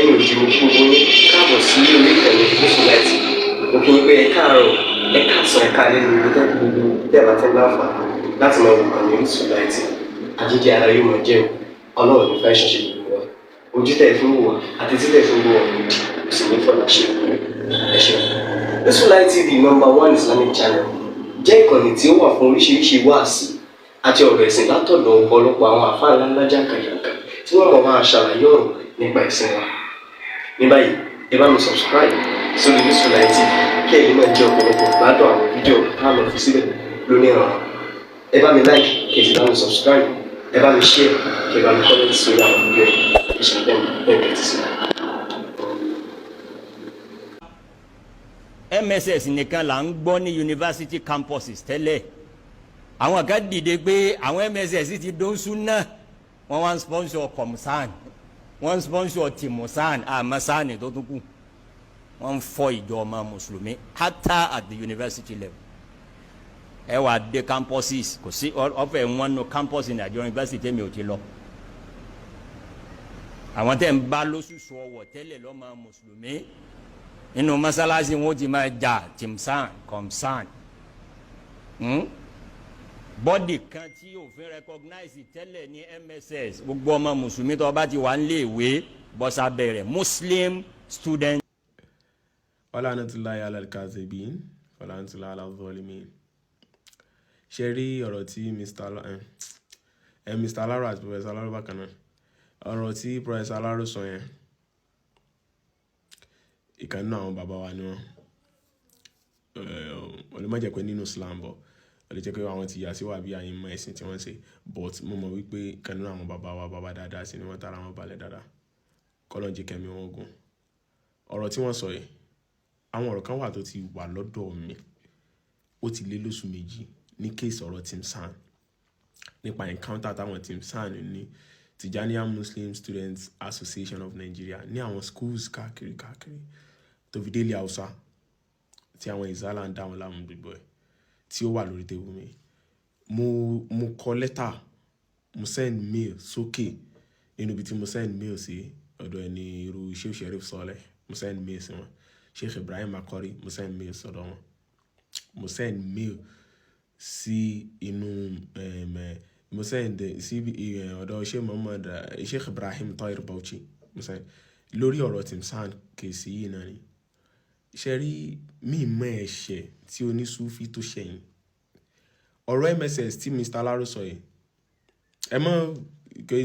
Ẹ̀yin òjì, mo kí gbogbo yín káàbọ̀ sí orí ìkànnì Orísun Light. Mo kí yín pé ẹ káàárọ̀, ẹ káàsán, ẹ káalẹ́ ní gbogbo gbogbo tẹ́ ẹ bá ti ń láǹfààní láti máa wò ìkànnì Orísun Light. Àjíjẹ ara yóò máa jẹun. Ọlọ́run ní fẹ́ ṣẹṣẹ gbogbo wa. Ojú tẹ̀ fún wò wá àti títẹ̀ fún wò wá òdì kò sì ní fọlá ṣe. Ẹ ṣeun. Orísun Light TV, number one Islamic channel, jẹ́ ìkànnì tí ó wà fún oríṣiríṣi wáàsí àti ọ̀rọ̀ ẹ̀sìn látọ̀dọ̀ ọ̀pọ̀lọpọ̀ àwọn àfáà ńláńlá jàǹkàjàǹkà tí wọ́n mọ̀ máa ṣàlàyé ọ̀rọ̀ nípa ẹ̀sìn wa. Ní báyìí, ẹ bá mi subscribe sórí Orísun Light TV kí ẹ̀yin náà jẹ́ ọ̀pọ̀lọpọ̀ gbádùn àwọn fídíò tá a lọ fi síbẹ̀ lónìí ọ̀rọ̀. Ẹ bá mi like, kí ẹ sì bá mi subscribe, ẹ bá mi share, kí ẹ bá mi comment sórí àwọn fídíò yìí. Ẹ ṣe bẹ́ẹ̀ bẹ́ẹ̀ tẹ́tí sí i. MSS nìkan là ń gbọ́ ní university campuses tẹ́lẹ̀. Àwọn kan dìde pé àwọn MSS ti dó súnà, wọ́n wá ń sponsor COMSAN, wọ́n ń sponsor TIMUSAN, àmọ́ tó tún kù, wọ́n ń fọ́ ìjọ ọmọ mùsùlùmí hata at the university level. Ẹ wà dé campuses, kò sí ọ̀fẹ́ wọn nù campus ní Nigeria university tẹ́mi ò ti lọ. Àwọn tẹ́ ń bá lóṣooṣù ọwọ́ tẹ́lẹ̀ lọ́mọ mùsùlùmí nínú masalasi, wọn ti máa jà TIMSAN, COMSAN. Body kan tí òfin recognize tẹ́lẹ̀ ní MSS. Gbogbo ọmọ mùsùlùmí tó bá ti wà ń lé ìwé bọ́sà bẹ̀rẹ̀ Muslim student. Wala'natullahi ala al-kadhibin, wala'natullahi ala al-zalimin. Ṣe rí ọ̀rọ̀ tí Mr. Alaro àti Professor Alaro bákan náà, ọ̀rọ̀ tí Professor Alaro sọ yẹn, ìkan nínú àwọn bàbá wa ni wọ́n. Ó lè má jẹ́ pé nínú Islam bọ̀, ó lè jẹ́ pé àwọn ti yà sí wà bí àyè mọ ẹ̀sìn tí wọ́n ń ṣe, but mo mọ̀ wípé ìkan nínú àwọn bàbá wa, bàbá dáadáa sí ni wọ́n, tara wọn balẹ̀ dáadáa. Kọ́lọ́n jẹ́ kẹ́mi wọn gùn. Ọ̀rọ̀ tí wọ́n sọ yìí, àwọn ọ̀rọ̀ kan wà tó ti wà lọ́dọ̀ mi, ó ti lé lóṣù 2 ní case ọ̀rọ̀ TIMSAN, nípa encounter táwọn TIMSAN ní, Tijaniya Muslim Students Association of Nigeria, ní àwọn schools káàkiri káàkiri tó fi dé ilẹ̀ Haúsá, tí àwọn Izala ń dá wọn láàmú, gbogbo ẹ̀ tí ó wà lórí table mi. Mo kọ lẹ́tà, mo send mail sókè nínú ibi tí mo send mail sí ọ̀dọ̀ ẹni irú Sheikh Sherif Saleh, mo send mail sí wọn. Sheikh Ibrahim Akori, mo send mail sọ́dọ̀ wọn. Mo send mail sí inú mo send sí ọ̀dọ̀ Sheikh Muhammad, Sheikh Ibrahim Tahir Bauchi. Mo send lórí ọ̀rọ̀ TIMSAN case yìí náà ni. Ṣé rí mi mọ ẹ̀ṣẹ̀ tí onísúfí tó ṣẹ̀yìn. Ọ̀rọ̀ MSS tí Mr. Alaro sọ yìí, ẹ mọ̀ pé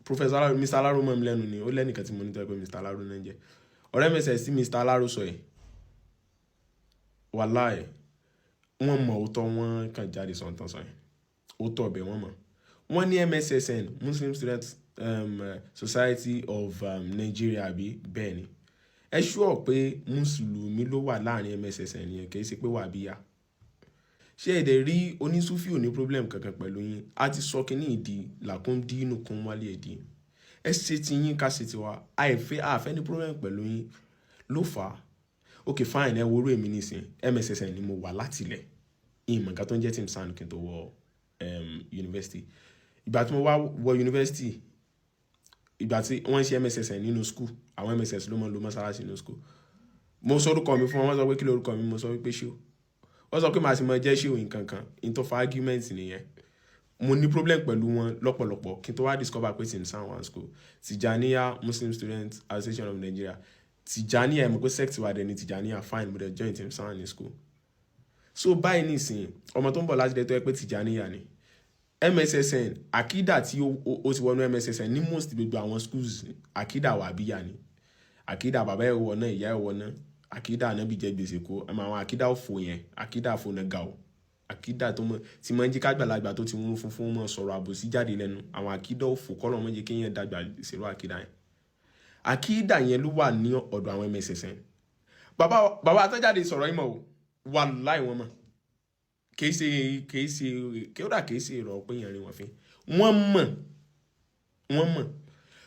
Professor Alaro, Mr. Alaro mọ̀ mi lẹ́nu ni, ó lẹ́nìkan tí mo ní tó ẹ pé Mr. Alaro náà ń jẹ́. Ọ̀rọ̀ MSS tí Mr. Alaro sọ yìí, wàláì, wọ́n mọ̀ òótọ́, wọ́n kàn jáde sọ̀tàn sọ yẹn. Òótọ́ ọbẹ̀ wọ́n mọ̀. Wọ́n ní MSSN, Muslim Students Society of Nigeria, àbí bẹ́ẹ̀ ni? Ẹ sure pé Mùsùlùmí ló wà láàrin MSSN yẹn, kì í ṣe pé wàbíyà? Ṣé ẹ dẹ̀ rí, onísúfì ò ní problem kankan pẹ̀lú yín. A ti sọ kíní ìdí lakum dinukum waliya din. Ẹ ṣe ti yín, ká ṣe tiwa. Àìfẹ́ àfẹ́ ní problem pẹ̀lú yín ló fà á. Ok, fine, ẹ wo orú èmi nísìn, MSSN ni mo wà láti ilẹ̀. Ìmọ̀ nǹkan tó ń jẹ́ TIMSAN kí n tó wọ university. Ìgbà tí mo wá wọ university, ìgbà tí wọ́n ń ṣe MSSN nínú school, àwọn MSS ló máa ń lo mọ́sálásí nínú school. Mo sọ orúkọ mi fún wọn, wọ́n sọ pé kí lorúkọ mi, mo sọ wípé ṣé o. Wọ́n sọ pé màá sì mọ jẹ́ ṣé o nǹkan kan, in tó fa argument nìyẹn. Mo ní problem pẹ̀lú wọn lọ́pọ̀lọpọ̀ kí n tó wá discover pé TIMSAN wà school. Tijaniya Muslim Students Association of Nigeria. Tijaniya, ẹ mọ̀ pé sect wa dẹ̀ ni Tijaniya, fine, mo dẹ̀ join TIMSAN ní school. So báyìí nísìnyí, ọmọ tó ń bọ̀ láti dẹ̀ tó yẹ pé Tijaniya ni. MSSN, àkídà tí ó ti wọnú MSSN ní most gbogbo àwọn schools, àkídà wàbíyà ni. Àkídà bàbá ẹ̀ wọ̀ náà, ìyá ẹ̀ wọ̀ náà, àkídà ànábì jẹ gbèsè kó, àmọ́ àwọn àkídà òfò yẹn, àkídà àfọ̀nàgà o, àkídà tó mọ̀ tí máa ń jí kágbàlagbà tó ti wúrú funfun mọ́ sọ̀rọ̀ àbòsí jáde lẹ́nu, àwọn àkídà òfò kọ́ lọ́mọ jẹ́ kéèyàn dàgbà sèrò àkídà yẹn. Àkídà yẹn ló wà ní ọ̀dọ̀ àwọn MSSN. Bàbá bàbá àtọ́jáde sọ̀rọ̀ yìí mọ̀ o, wàláì wọ́n mọ̀. Kìí ṣe kódà kìí ṣe ìrọ̀ pé yẹn rí wọn fín. Wọ́n mọ̀, wọ́n mọ̀.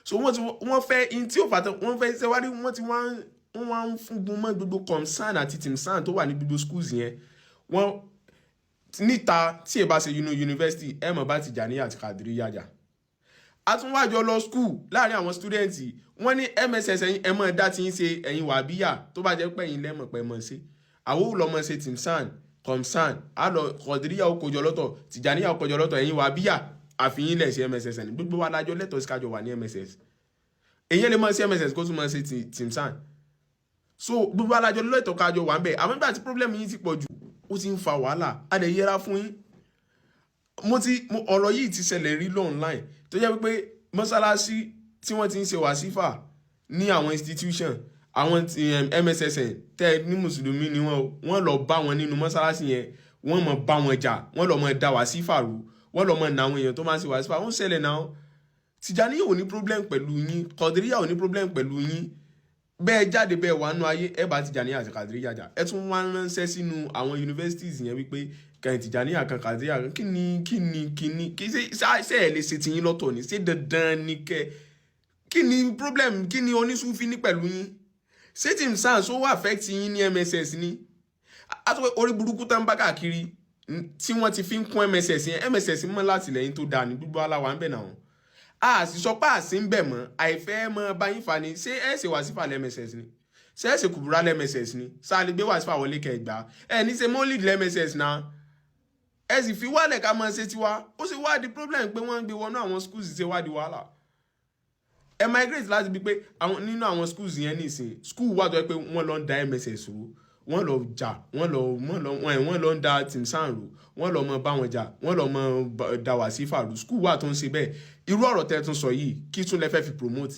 So wọ́n ti wọ́n fẹ́ in tí ó fà tán, wọ́n fẹ́ ṣe wá rí, wọ́n ti wá ń fúngun mọ́ gbogbo COMSAN àti TIMSAN tó wà ní gbogbo schools yẹn. Wọ́n níta tí ẹ bá ṣe university, ẹ mọ̀ bá Tìjàníyà àti Kàdíríyà jà. A tún wá jọ lọ school láàrin àwọn student. Wọ́n ní MSS, ẹ̀yin ẹ mọ̀ dá ti ń ṣe, ẹ̀yin Wàbíyà, tó bá jẹ́ pé ẹ̀yin lẹ́mọ̀ pé mọ̀ ṣe, àwọn ò lọ mọ̀ ṣe Timsan Komsan, á lọ Kọ̀díríyà, ó kojọ lọ́tọ̀, Tìjàníyà ó kojọ lọ́tọ̀. Ẹ̀yin Wàbíyà, àfihàn lẹ̀ sí MSS ní gbogbo wa lájọ lẹ́tọ̀ọ́ sí kájọ wà ní MSS. Èyàn lè mọ̀ sí MSS kó tún mọ̀ sí Timsan. So gbogbo alájọ lẹ́tọ̀ọ́ kájọ wà ń bẹ̀. Àmọ́ nígbà tí problem yín ti pọ̀ jù, ó ti ń fa wàhálà, a lè yẹra fún yín. Mo ti mo ọ̀rọ̀ yìí ti ṣẹlẹ̀ rí online, tó jẹ́ wípé mọ́sálásí tí wọ́n ti ń ṣe wàsífà ní àwọn institution, àwọn ti MSSN tẹ́ ní mùsùlùmí ni wọ́n, wọ́n lọ bá wọn nínú mọ́sálásí yẹn, wọ́n mọ̀ bá wọn jà, wọ́n lọ mọ̀ da wàsífà rú, wọ́n lọ mọ̀ nà àwọn èèyàn tó máa ń ṣe wàsífà. Wọ́n ṣẹlẹ̀ náà. Tìjàníyà ò ní problem pẹ̀lú yín, Kọ̀díríyà ò ní problem pẹ̀lú yín. Bẹ́ẹ̀ jáde, bẹ́ẹ̀ wà nú ayé, ẹ bá Tìjàníyà àti Kàdíríyà jà, ẹ tún wá ránṣẹ́ sínú àwọn universities yẹn wípé kẹyìn Tìjàníyà kan, Kàdíríyà kan. Kí ni, kí ni, kí ni? Kí ṣe ṣe ẹ lè ṣe tiyín lọ́tọ̀ ni? Ṣé dandan ni kẹ? Kí ni problem? Kí ni oníṣúfì ní pẹ̀lú yín? Ṣé Timsan so wà affect yín ní MSS ni? A tó pé orí burúkú tán bá káàkiri tí wọ́n ti fi ń kún MSS yẹn. MSS mọ́ látìlẹ́yìn tó dáa ní gbogbo aláwa ń bẹ̀ náà. A sì sọ pé àsí ń bẹ̀ mọ́, àìfẹ́ mọ́ báyìí fa ni. Ṣé ẹ ṣe wàsífà lẹ́ MSS ni? Ṣé ẹ ṣe kùbúrà lẹ́ MSS ni? Sáà lè gbé wàsífà wọlé kẹgbà ẹ ní ṣe mọ́lìd lẹ́ MSS náà. Ẹ sì fi wálẹ̀ ká máa ṣe tiwa. Ó sì wá di problem pé wọ́n ń gbé wọnú àwọn schools, ṣe wá di wàhálà. Ẹ migrate láti bí pé àwọn nínú àwọn schools yẹn nìsín, school wà tó yẹ pé wọ́n lọ ń da MSS rú, wọ́n lọ jà, wọ́n lọ ń da Timsan rú, wọ́n lọ mọ bá wọn jà, wọ́n lọ mọ da wàsífà rú. School wà tó ń ṣe bẹ́ẹ̀. Irú ọ̀rọ̀ tẹ́ tún sọ yìí, kí tún lẹ fẹ́ fi promote?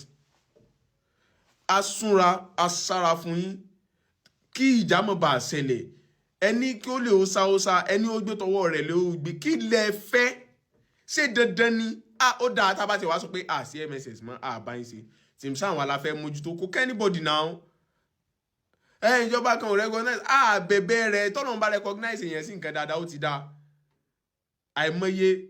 A súnra, a sára fún yín kí ìjà mọ̀ bá a ṣẹlẹ̀. Ẹni kí ó lè ó sá, ó sá. Ẹni ó gbé tọwọ́ rẹ̀ lé, ó gbé. Kí lẹ fẹ́? Ṣé dandan ni? Ah, ó dáa. Tá a bá ti wá sọ pé à sí MSS mọ́, à bá yín ṣe Timsan wa la fẹ́ mójútó, kò kẹ́ anybody now. Ẹ ìjọba kan ò recognize à bẹ̀bẹ̀ rẹ̀. Tọ́nà bá recognize èèyàn sí nǹkan dáadáa, ó ti dáa. Àìmọye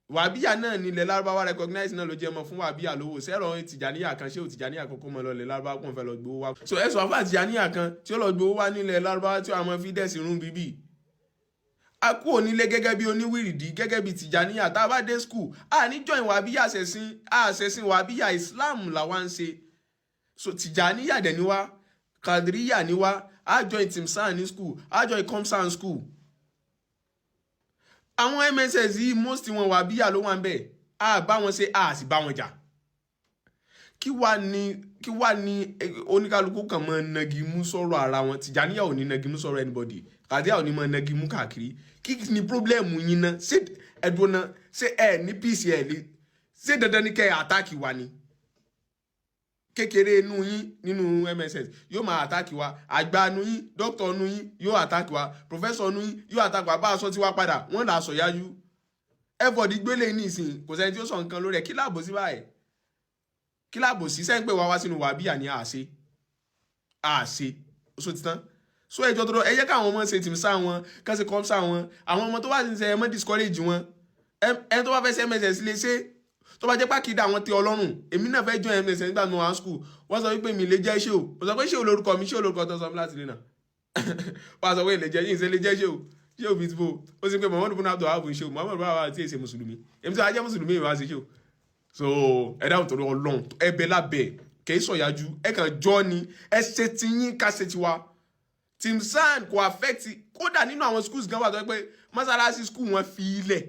Wàbíyà náà nílẹ̀ Lárúbáwá recognize náà ló jẹ́ mọ́ fún Wàbíyà lówó sẹ́rọ̀. Tìjàníyà kan, ṣé ò Tìjàníyà kan kó mọ́ lọ lẹ̀ Lárúbáwá kó fẹ́ lọ gbowó wá? So ẹ sọ fún Tìjàníyà kan tí ó lọ gbowó wá nílẹ̀ Lárúbáwá tí ó àmọ́ fi dẹ̀sí rún bíbí. A kú onílé gẹ́gẹ́ bí oníwìrìdí, gẹ́gẹ́ bí Tìjàníyà. Tá a bá dé school, a ní join Wàbíyà ṣẹ̀sìn, a ṣẹ̀sìn Wàbíyà, Islam làwa ń ṣe. So Tìjàníyà dẹ̀ ni wá, Kàdíríyà ni wá. A join Timsan ní school, a join Comsan school. Àwọn MSS yìí, most wọn Wàbíyà ló wà ń bẹ̀. A bá wọn ṣe, a sì bá wọn jà. Kí wá ní oníkálukú kan máa nagi mú sọ̀rọ̀ ara wọn? Tìjàníyà ò ní nagi mú sọ̀rọ̀ anybody, Kàdíyà ò ní máa nagi mú káàkiri. Kí ni problem yín ná? Ṣé ẹdùn náà, ṣé ẹ ní peace? Ẹ lè ṣé dandan ní kẹ́ ẹ attack wa ni? Kékeré inú yín nínú MSS yóò máa attack wa, àgbà inú yín, dókítà inú yín yóò attack wa, professor inú yín yóò attack wa. Bá a sọ tiwa padà, wọ́n là á sọ yájú. Everybody gbélé ní ìsìn, kò sẹ́ni tí ó sọ nǹkan lórí ẹ̀. Kí láàbò sí báyìí? Kí láàbò sí sẹ́ń pé wá wá sínú Wàbíyà ní àṣe àṣe so ti tán. So ẹjọ́ tó lọ, ẹ jẹ́ káwọn ọmọ ṣe tìmísà wọn, kán ṣe kọ́msà wọn. Àwọn ọmọ tó bá ti ń ṣe, ẹ mọ́ discourage wọn. Ẹni tó bá fẹ́ ṣe MSS lè ṣe, tó bá jẹ́ pàkídà àwọn tẹ Ọlọ́run. Èmi náà fẹ́ join MSS nígbà mi wà ní school. Wọ́n sọ wípé mi lè jẹ́ ṣé o. Mo sọ pé ṣé o lórúkọ mi, ṣé o lórúkọ tó sọ mi láti lè nà. Wọ́n sọ pé lè jẹ́ yín, ṣe lè jẹ́ ṣé o, ṣé o bíi ti bò ó sì pé Muhammadu bin Abdul Wahab, ṣé o Muhammadu bin Abdul tí èsè mùsùlùmí, èmi tí wàá jẹ́ mùsùlùmí, èmi wá sí ṣé o. So ẹ dáhùn torí Ọlọ́run, ẹ bẹ lábẹ́ kì í sọ̀yájú, ẹ kàn jọ́ ni. Ẹ ṣe ti yín, ká ṣe tiwa. Timsan kò affect. Kódà nínú àwọn schools gan wà tó yẹ pé mọ́sálásí school wọn fi ilẹ̀,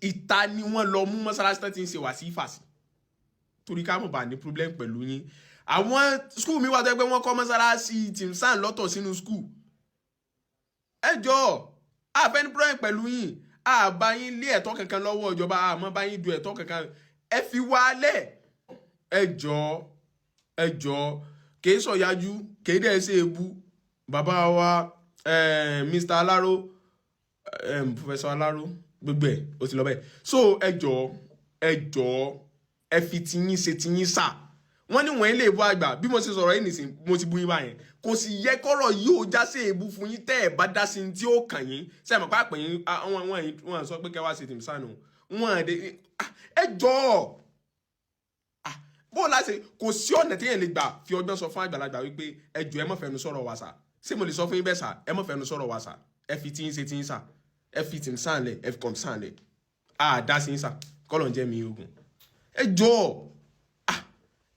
ìta ni wọ́n lọ mú mọ́sálásí tán ti ń ṣe wá sí ìfàsí, torí ká mọ̀ bá ní problem pẹ̀lú yín. Àwọn school mi wà tó yẹ pé wọ́n kọ́ mọ́sálásí Timsan lọ́tọ̀ sínú school. Ẹ jọ̀ọ́, a fẹ́ ní problem pẹ̀lú yín. A bá yín lé ẹ̀tọ́ kankan lọ́wọ́ ìjọba, a mọ́ bá yín du ẹ̀tọ́ kankan. Ẹ fi wálẹ̀, ẹ jọ̀ọ́, ẹ jọ̀ọ́. Kìí sọ̀yájú, kìí dẹ̀ ṣe ebú. Bàbá wa Mr. Alaro, Professor Alaro, gbogbo ẹ̀ ó ti lọ bẹ́ẹ̀. So ẹ jọ̀ọ́, ẹ jọ̀ọ́, ẹ fi tiyín ṣe tiyín sà. Wọ́n ní wọ́n ilé ìbú àgbà. Bí mo ṣe sọ̀rọ̀ yìí nìsín, mo ti bú yín báyẹn. Kò sì yẹ kọ́rọ̀ yìí ó já sí èébú fún yín tẹ́ ẹ̀ bá dá sí tí ó kàn yín. Ṣe é mọ̀ pé àpè yín, wọ́n sọ pé kẹ́ wá ṣe tìmísànù wọ́n dé. Ẹ jọ̀ọ́, bó o láṣẹ, kò sí ọ̀nà téèyàn lè gbà fi ọgbọ́n sọ fún àgbàlagbà wípé ẹ jọ̀ọ́, ẹ má fẹnu sọ̀rọ̀ wa sà. Ṣé mo lè sọ fún yín bẹ́ẹ̀ sà? Ẹ má fẹnu sọ̀rọ̀ wa sà. Ẹ fi tiyín ṣe tiyín sà. Ẹ fi tìmísàn lẹ̀, ẹ fi kọ̀mísàn lẹ̀. Á dá sí yín sà. Kọ́lọ̀ ń jẹ́ mi ogun. Ẹ jọ̀ọ́, ah,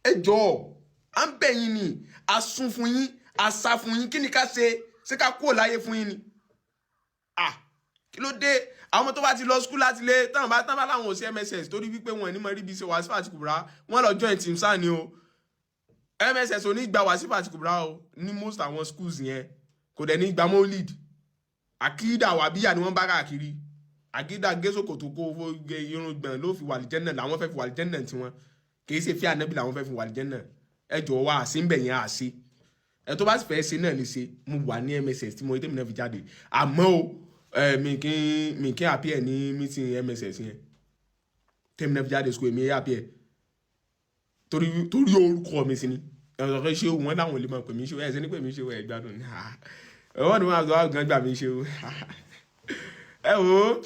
ẹ jọ̀ọ́, à ń bẹ̀ yín ni, a sún fún yín, a sá fún yín. Kí ni ká ṣe? Ṣé ká kúrò láyé fún yín ni? Ah, kí ló dé? Àwọn ọmọ tó bá ti lọ school láti lé táwọn bá tán bá láwọn ò sí MSS, torí wípé wọn ní mọ rí bí ṣe wàsífà àti kùbùrà, wọn lọ join team sáà ni o. MSS ò ní gba wàsífà àti kùbùrà o ní most àwọn schools yẹn, kò dẹ̀ ní gba molid. Àkídà wàbíyà ni wọ́n bá káàkiri. Àkídà gẹ́sòkòtò kó irun gbọ̀n ló fi wà lìjẹ́nà làwọn fẹ́ fi wà lìjẹ́nà tiwọn, kì í ṣe fí ànábì làwọn fẹ́ fi wà lìjẹ́nà. Ẹ jọ̀ọ́, wá àṣẹ ń bẹ̀ yẹn, àṣẹ ẹ tó bá sì fẹ́ ṣe náà lè ṣe. Mo wà ní MSS tí mo rí tèmi náà fi jáde, àmọ́ o ẹ mi kì í appear ní meeting MSS yẹn. Tèmi náà fi jáde school, èmi appear torí orúkọ mi sí ni. Ẹ sọ pé ṣé wọn láwọn ò lè máa pè mí ṣé ẹ ṣe ní pè mí ṣé ẹ gbádùn ní ẹ wọ́n ní wọ́n àgbà gan gbà mí ṣe o. Ẹ wo,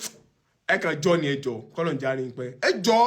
ẹ kàn jọ ni, ẹ jọ, kọ́lọ̀ ń járe pẹ́, ẹ jọ.